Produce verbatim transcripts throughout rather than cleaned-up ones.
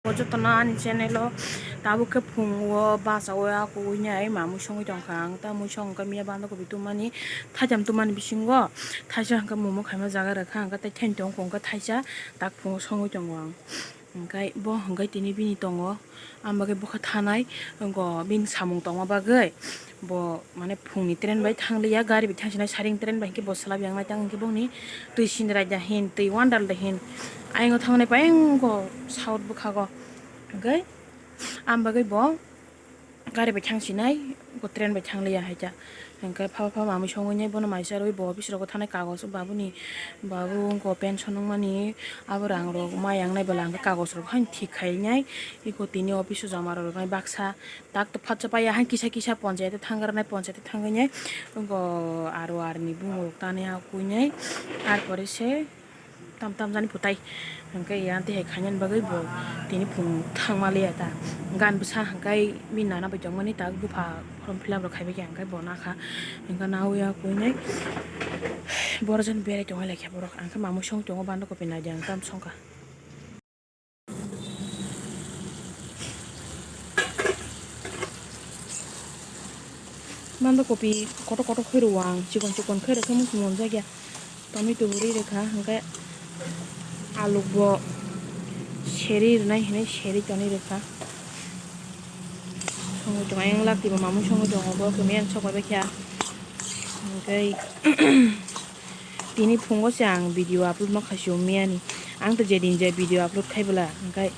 O jotono ani channel o tabuk khe phungo bachaui akugui nai mamui songui tongkha ang. Tamui song khe miya banda kopi tumani thaijam tumani bisingo thaisa hwnkhe momo khaima jaga rwkha hwnkhe tei thaini tongkha hwnkhe thaisa tak phungo songui tongo ang. Hwnkhe bo hwnkhe tini bini tongo. Ang bagwi bokha thanai, wngkha bini samung tongma bagwi bo, mane, phungni train bai thangliya, gari bai thangsinai, saring train bai hwnkhe bo swlaibi yang naitang hwnkhe bongni twi sinrai da hin, twi wandal da hin, ayang o thangnai payang ko south bwkhago, hwnkhe ang bagwi bo gari bai thangsinai, bo train bai thangliya hai ta. Hwnkhe pha pha mamui songwi nai bono mai charwi bo office rogo thanai kagoj, babuni, babu wngkha pension wngmani, abo rang rok ma yang nai bwla hwnkhe kagoj rok haino thik khai nai, eko tini office o joma rw rwnai baksa tak to phatsa paiya haino kisa kisa ponchayat o thang rwnai, ponchayat o thangwi nai wngkha aro arni bumung rok tanwi akui nai, ar pore se. Tam tam jani phutai. Hwnkhe ya tei hai khainani bagwi bo tini phung thangma liya ta. Gan bwsa hwnkhe bini nana bai tongmani ta bupha form fill up rok khaibai khe hwnkhe bo nakha. Hwnkhe nawi ya kuinai. Borok jani berai tongwi laikha borok. Ang khe mamui song tongo banda kopi naidi ang tam songkha. Banda kopi kotor kotor khe rw ang, chikon chikon khe rw khe mung monjak ya. Tomato bo ri rwkha, hwnkhe aluk bo seri rwnai hinwi seri tonwi rwkha. Songwi tongo, ayang lak twibo mamui songwi tongo, bo khe miyang sok bai kha. Hwnkhe tini phungo se ang video upload ma khaisio miyani. Ang to jedin je video upload khai bwla, hwnkhe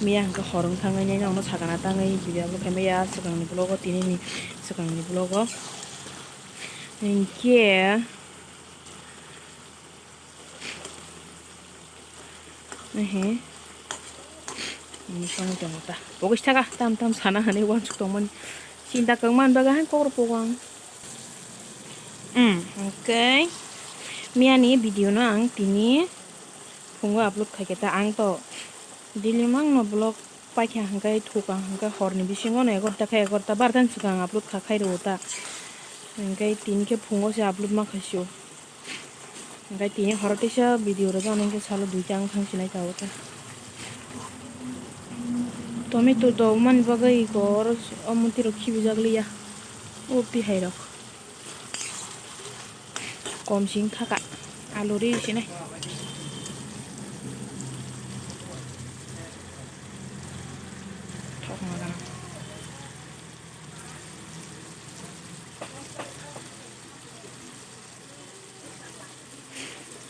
miya hwnkhe hor wng thangwi nai nokno sakana tangwi video upload khai maya swkangni vlog o, tinini swkangni vlog o. Hwnkhe Ehe. Ani song tongo ta. Pogis taka tam tam sana hani wansuk tongmani. Sinta kangman baga han kokro pogo ang. Hmm, okay. Miyani video no ang tini phungo upload khaikhe ta ang to daily mangno vlog paikha hwnkhe thuka hwnkhe horni bisingo no egarota khe egarota barotani swkang upload kha khai rwo ta. Hwnkhe tini khe phungo se upload ma khaisio. Hwnkhe tini horo teisa video rwjaknai hwnkhe salo duita wng thang sinai tabuk khe. Tomato dogmani bagwi eko oro o mwtwi rok khibijak liya. O twi hai rok. Kom sing thaka. Alu ri sinai. Thok ma gana.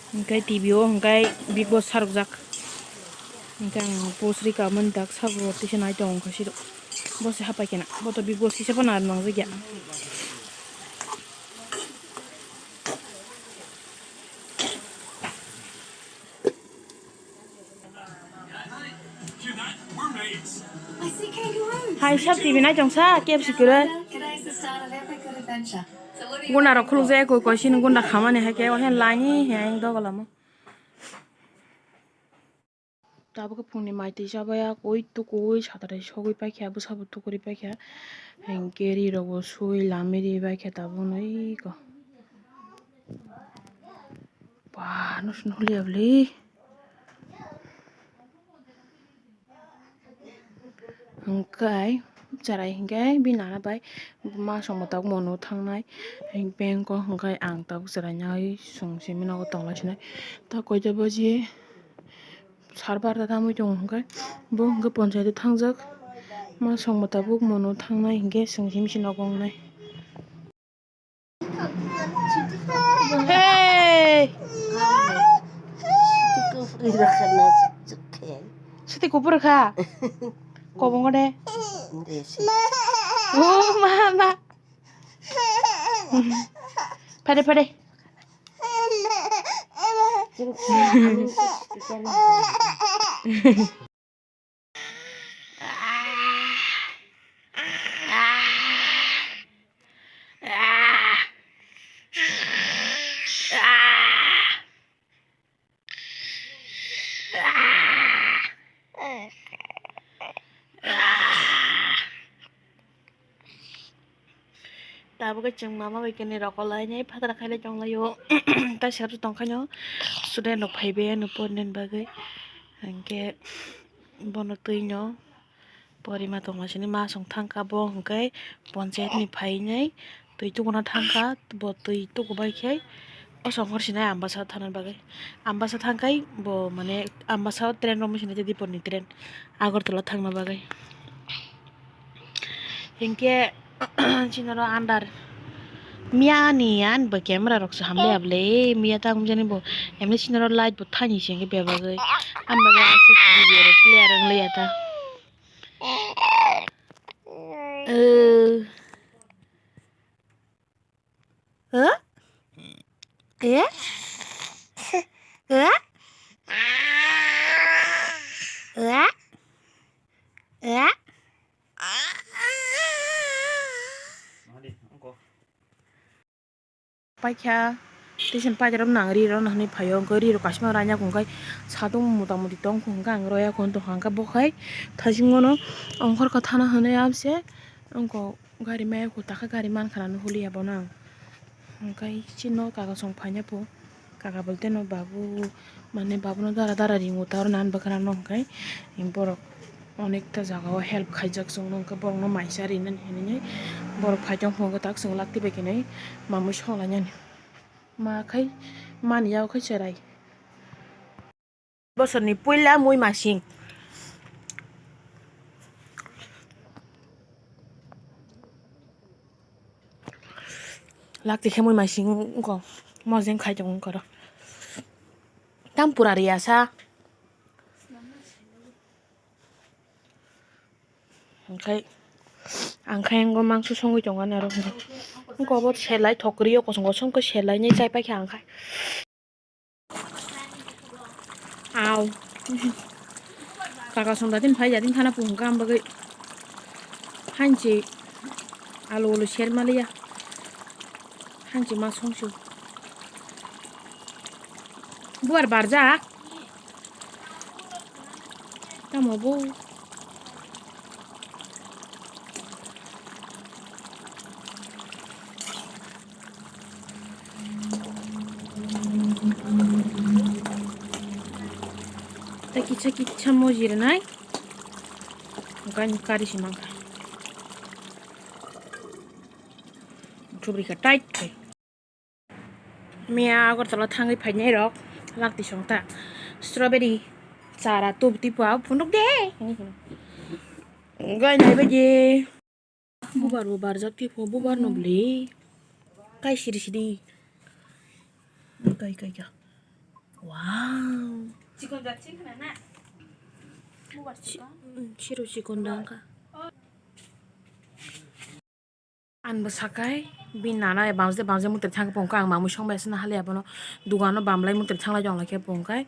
Hwnkhe T V o hwnkhe Big Boss sarokjak. Hwnkhe ang post rika mani dak sabo tisa nai tongo khe siro. Bo se hapai khe na. Bo to Big Boss kisa phano ar nangjakya. Hai sab T V nai tong sa, K F C kwrwi. Gunda rok khuluk jaya koi koi sini gunda khamani hai khe, ohe lani hai ang doga lama. Tabuk phungni mai twi chabaya koi tukui satrai sogwi paikha, bwsabo tukuri paikha. Hwnkhe ri rokbo sui lami ri baikha tabuk nai ko. Ba, no sini hulia bwlwi. Hwnkhe cherai hwnkhe bini nana bai ma songmo tabuk mano thangnai. Hwnkhe bengkok hwnkhe ang tabuk cherai nai song simi nogo tongla sinai. Ta koita baji sar barta tamui tongo hwnkhe bo hwnkhe ponchayat o thangjak. Ma songmo tabuk mano thangnai hwnkhe song simi se nogo wngnai. Hey! Siti kupur kha. Kobongo de. Oh, mama. Phade, phade. Tabuk khe chwng mama bai khe ni rokolainai phatra khailai tonglaio. Tai sero tongkhaino student rok phaibai ano pornani bagwi. Hinkhe Bono twi no porima tongma sini ma song thangkha, bo hwnkhe ponchayat ni phainai twi tukuna thangkha, bo twi tukubai khe o songkhor sinai Ambasa thana bagwi. Ambasa thangkhai bo mane Ambasa o train romwi sinai Dipor ni train Agartala thangna bagwi. Hinkhe chini oro under miya ni ani bo camera rok se hamle able miya ta wng jani bo emni chini oro light bo thani se bebagwi ani bagwi aswk video rok clear wng liya ta. Huh? Eh? Eh? Eh? Eh? Paikha tei sini paida rok nang ri rok nang hinwi phaio, hwnkhe ri rok kaisa ma ranya kung khai satung mota moti tong kung khe ang roya kung tong kha, hwnkhe bo khai thaisingo no ongkhor kha thana hinwi abse wngkok. Gari maya kho takha gari mankha nang hulia bono ang. Hwnkhe chini no kaga song phaina pho, kaga bolte no babu mane babu no dara dara ringo ta oro nan bwkhwra no hwnkhe borok onekta jaga o help khaijak chwng no hwnkhe borok no maisa rinani hinwi borok phai tong phungo tak chwng lakti bai khe nai mamui songlainani ma khai mani yago khai cherai. Bosorni puila mui masing. Lakti khe mui masing wngkho. Mojeng khai tongo wngkha ro. Tam pura riyasa. Hwnkhe ang khe ngo mangso songwi tongo ani aro hwnkhe. Wngkha obo selai thok kwrwi o kosom kosom khe selai nai chai paikha ang khe. Au. Kaka song datin phai datin thana pung kha, am bagwi hanchi alu ulu ser maliya. Hanchi ma songsu. Buar barjak. Tamo bo. Tei kisa kisa moji rwnai. Hwnkhe ani kari se mankha. Chubri kha tight khe. Miya Agartala thangwi phainai rok lakti songta strawberry chara tub tipo phunuk de. Gai nai baji. Bubar bo barjak tipo bubar no bli. Kai siri siri. Kai kai kai. Wow. Chikon jak ching khna na. Bubar chikon. Siro chikon dangka. Ang bwsakai bini nana bamjwk bamjwk mwtai thangkhe pungkha, ang mamwi songbai aswk nahaliya bono. Dugano bamlai mwtai thanglai tonglaikhe pungkha,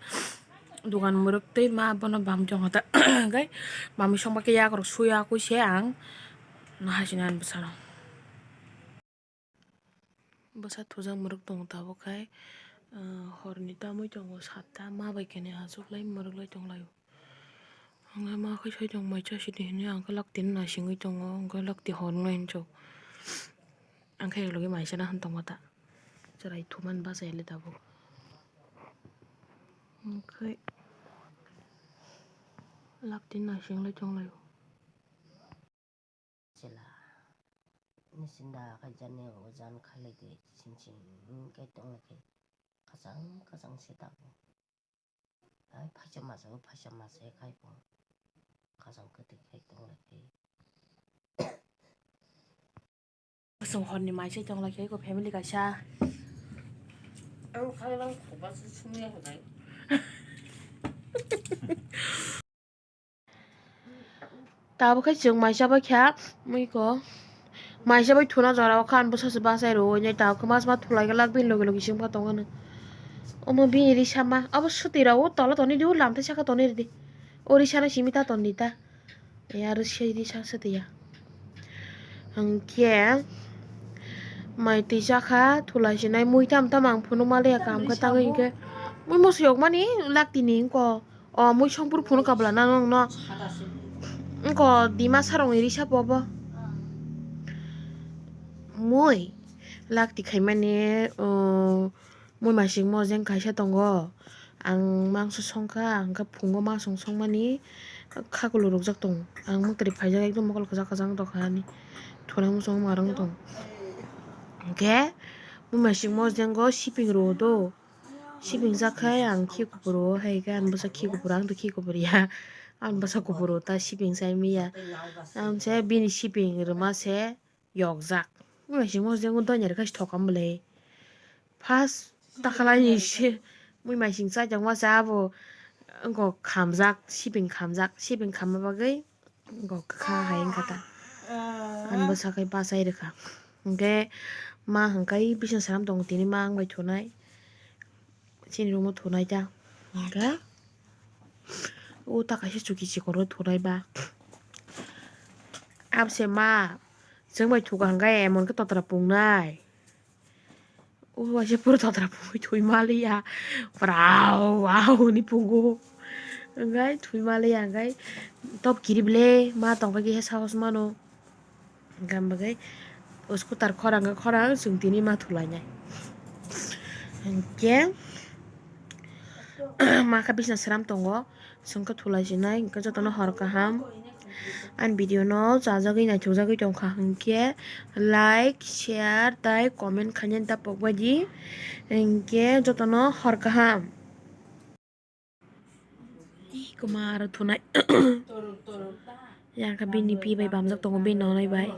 dugan mwrwk tei ma bono bam tongkha ta. Hwnkhe mamwi songbaikhe yakrok suya kwi se ang nahasini ani bwsano. Bwsa thujak mwrwk tongo tabuk khai, ah, horni tamwi tongo satta, ma bai khe ni achuklai mwrwklai tonglaio. Hwnkhai ma khai soi tong mai chasi di hinwi ang khe lakti no naisingwi tongo, hwnkhai lakti hor wngnai hinwi chuk. Ang khe eklogi maisa na hwn tongma ta. Chwrai thumani bachai le tabuk. Hwnkhai lakti no naising lai tonglaio. Chwla ni sinda khaijani o jan khalai de sing sing khe tong lai khe khajang khajang se tabuk. Ai phaisa masa o phaisa masa khai bo khajang kwtwi khai tong lai khe. Chwng horni mai se tong lai khe ko family kaisa. Ang khalang khoba se sumya hwnai. Tabuk khe chwng mai chabai kha, mui ko mai chabai thuna jora o kha, ani bwsa se bachai rw, tabuk khe mas ma thulai khe lak bini logi logi se wngkha tong ani. Omo bini risa ma, abo swtwi rw o tola toni di, o lamtai saka toni rw di, o risa no simi ta ton di ta, ya risa risa swtwi ya. Hwnkhe mai twi chakha, thulai sinai mui tam tam ang phunuk maliya kam khe tangwi hinkhe mui moso yokmani lak tini wngko. O mui songphuru phunuk kabla nang nokno. Wngko Dimasa rokni risa pobo. Mui lakti khaimani, o, mui masing mojeng kaisa tongo. Ang mangso songkha, hwnkhe phungo mangso songmani khakulo rwkjak tongo. Ang mwkhwtwrwi phaijak, ekdom mokol kwchak kwchak wng tongkha ani. Thunai muchung ma rwng tong. Hwnkhe muimaising mosdenggo siping rwo do. Siping jak khai ang khi kupuro, hai khe ani bwsa khi kupuro, ang to khi kupur ya. Ani bwsa kupuro ta siping sai manya. Ang se bini siping rwma se yokjak. Muimaising mosdenggo donya rwkha se thokam bwle. First takhalai ni se muimaising chajak ma se abo wngkha khamjak, siping khamjak, siping khamma bagwi wngkha kwkha hai wngkha ta. Ani bwsa khai bachai rwkha. Hwnkhe ma hwnkhe bising sram tongo tini ma wng bai thunai. Chini room o thunai ta. Hwnkhe o ta kaisa chuki chikon o thunai ba. Abse ma chwng bai thuka hwnkhe emon khe totra pungnai. O waisa puro totra pungwi thwi maliya. Prau, au, ni pungo. Hwnkhe thwi maliya, hwnkhe top kiri bwle ma tongkha khe sahos mano. Hwnkhe ang bagwi scooter khorang khe khorang chwng tini ma thulainai. Hwnkhe ma khe bisna sram tongo. Chwng khe thulai sinai, hwnkhe jotono hor kaham. Ani video no chajagwi naithokjagwi tongkha hwnkhe like, share tei comment khainani ta pokbai di. Hwnkhe jotono hor kaham. Ih, kwma aro thunai. Yang kha bini pi bai bamjak tongo, bini nonai bai.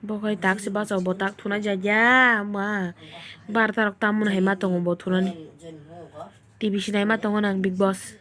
Bo khai tak se bachao, bo tak thunai jaya ma. Barta rok tamoni hai ma tongo bo thunani. T V sinai ma tongo nang Big Boss.